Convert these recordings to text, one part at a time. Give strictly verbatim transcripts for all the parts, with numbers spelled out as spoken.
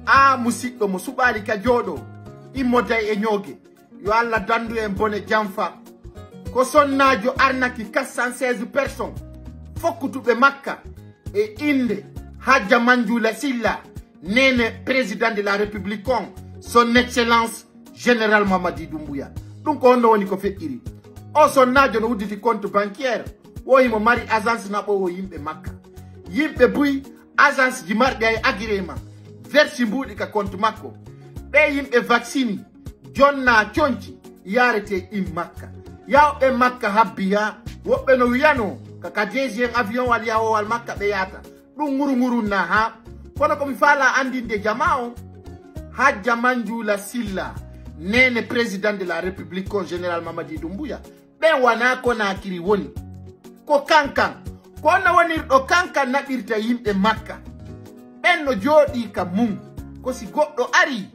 A musiɗɗo mo suɓaali ka jooɗo, immo day e ñooge. Yo Allah dandu en bone janfa. Ko sonnaajo arnaki quatre cent seize personnes fokkutuɓe Makka e innde Hajja Manjula Silla, neene président de la République on, son excellence général Mamadi Doumbouya. Ɗum ko honno woni ko feƴƴiri? O sonnaajo no udditi compte bancaire, wo himo mari agence naɓoowo yimɓe Makka. Yimɓe buy agence ji marɗi ay agrément versi mbuuɗi ka compte makko. Ɓe yimɓe vaccini, jonna conci, yarete in Makka. Yawɓe Makka habbi haa woɓɓe no wiyanoo ka, ka deuxième avion wal yahowal Makka ɓe yahata. Ɗum ŋuru ŋurun na haa. Kono ko mi faala anndinde jama on, Hajja Manjula Silla, neene président de la République on, général Mamadi Doumbouya, ɓen wanaa Konaakiri woni. Ko kankan. Ko honno wonirɗo kankan naɓirta yimɓe Makka. Ɓen no jooɗii ka mum. Ko si goɗɗo arii,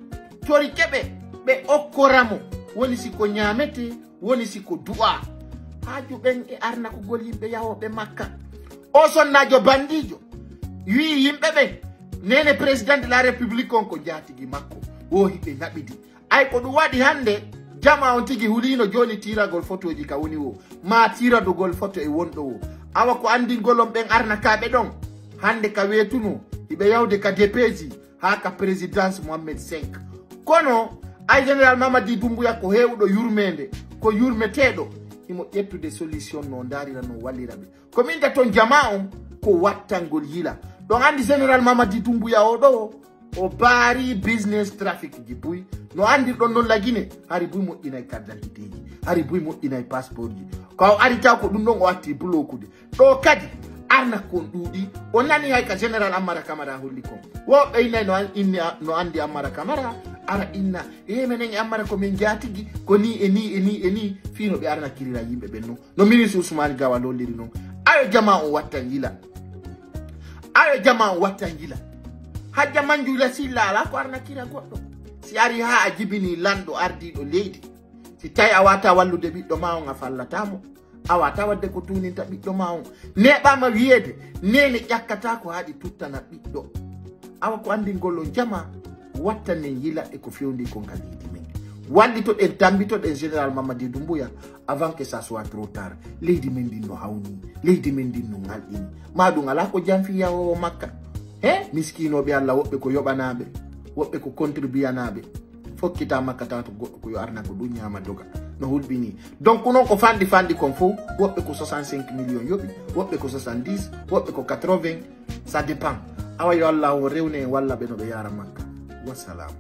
torike ɓe, ɓe okkora mo. Woni si ko ñaametee, woni si ko du'aa. Haaju ɓen e arnakugol yimɓe yahooɓe Makka. O sonnaajo bandiijo wi'i yimɓe ɓen, neene président de la République on ko njaatigi makko. Wo hiɓe naɓidi. Ay ko ɗum waɗi hannde, jama on tigi huliino jooni tiiragol fotooji ka woni wo, maa tiiradugol foto e wonɗo wo. Awa ko anndingol on ɓen arnakaaɓe ɗon, hannde ka weetunoo, hiɓe yawde ka depeeji, haa ka présidence Mohammed cinq. Kono, ay général Mamadi Doumbouya ko heewɗo yurmeende, ko yurmeteeɗo, himo ƴettude solution no ndaarira no wallira ɓe. Ko min da ton jama on, ko wattangol yila. Ɗon anndi général Mamadi Doumbouya o ɗo, o baari business traffic ji buy. No anndirɗon non la Guinée, hari buy moƴƴinay carte d'identité ji, hari buy moƴƴinay passeport ji. Ko o ari taw ko ɗum ɗon o atti blokude. Ɗo kadi, arna kon ɗuuɗi. O nani hay ka général Ammara Camara holli kon. Woɓɓe innay no an-, inni a-, no anndi Ammara Camara, ara inna, "E menen e Ammara ko men jaatigi, ko ni e ni e ni e ni." Fii no ɓe arna kirira yimɓe ɓen non. No ministre Ousmane Gawal holliri non. Ayo jama on wattan yila. Ayo jama on wattan yila. Hajja Manjula Silla alaa ko arna kira goɗɗo. Si ari haa a jibini lanɗo ardiiɗo leydi. Si tawi a wata wallude ɓiɗɗo ma on a fallata mo. A wata wadde ko tuuninta ɓiɗɗo ma on. Neeɓaama wiyeede, neene ƴakkata ko haa ɗi tuttana ɓiɗɗo. Awa ko anndingol on jama, wattanen yila e ko fewndi kon ka leydi men. Wallitoɗen, tambitoɗen général Mamadi Doumbouya avant que ça soit trop tard. Leydi men ndin no hawni, leydi men ndin no ŋalɗini. Ma ɗum alaa ko janfi yahoowo Makka. He? Miskiinooɓe Allah, woɓɓe ko yoɓanaaɓe, woɓɓe ko contribuyanaaɓe. Fokkita Makka tawa to goɗɗo ko yo arna ko ɗum ñaama doga. No hulɓini. Donc non ko fanɗi fanɗi kon fof, woɓɓe ko soixante-cinq millions yoɓi, woɓɓe ko soixante-dix, woɓɓe ko quatre-vingts, ça dépend. Awa yo Allah o rewne en walla ɓe no ɓe yaara Makka. Wassalam.